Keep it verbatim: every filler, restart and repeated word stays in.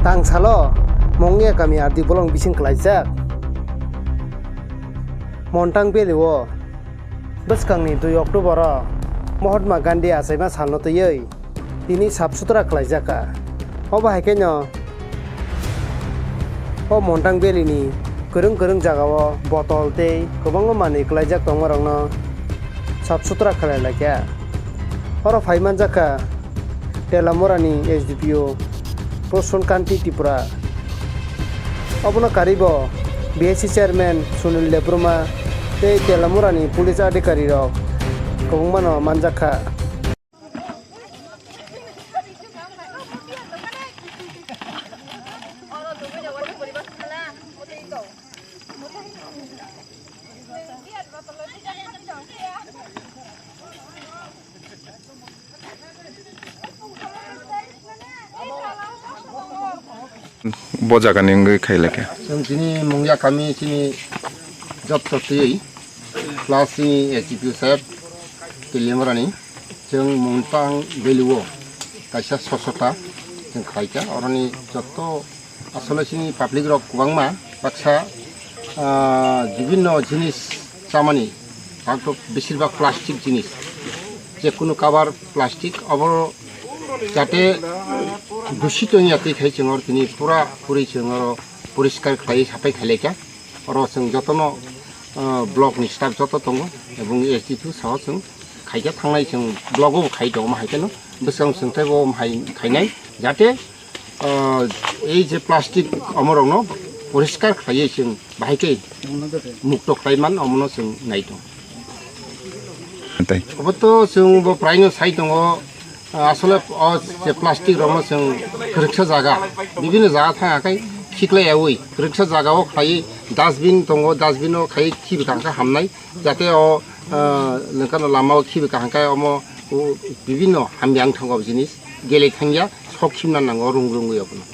Ang salo Mongya kami R D bolong bising klaijak. Montang Valley o bwskangni dui October o Mahatma Gandhi achaima salno twiwi tini sap sutra khlaijak kha. Obo hai kheno o Montang Valley ni kwrwng kwrwng jagao botol tei kwbangma manwi klaijak tongmarokno sap sutra khlai lai kha. Oro phai manjak kha Telamurani S D P O Proson Kanti Tripura. Obono karibo B S C chairman Sunil Debbarma tei Telamurani police adhikari rok kwbangmano manjak kha. Bo jaga ni wngwi khai lai kha. Chwng chini Mungya kami chini job chotwi plus chini S D P O sir Telamurani chwng Montang Valley o kaisa sochota chwng khlai kha. Oroni joto asole chini public rok kwbangma baksa, ah, bibinno jinis chamani bagto besir bak plastic jinis, je kunu cover plastic obo jate dushito wngya twi khai chwng oro tini pura puri chwng oro poriskar khlai sapai khlai kha. Oro chwng jotono, ah, block ni staff joto tongo ebong S D P O saho chwng khaikhe thangnai chwng block o khai tongo, ma hai kheno bwskango chwng teibo hai khainai jate, ah, ei je plastic omorokno poriskar khlaiwi chwng bahai khe mukto khlai man omono chwng nai tongo. Tei. Obo to chwng bo praino sai tongo, asole o je plastic rokno chwng kwrwksa jaga, bibinno jaga thang akai khiklai yaui kwrwksa jaga o khai dustbin tongo, dustbin o khai khibi kaham khe hamnai, jate o, ah, nokano lama o khibi kaham khe omo o bibinno hamya wng thango o jinis gele thangya sok khimna nango rung rungwi obono.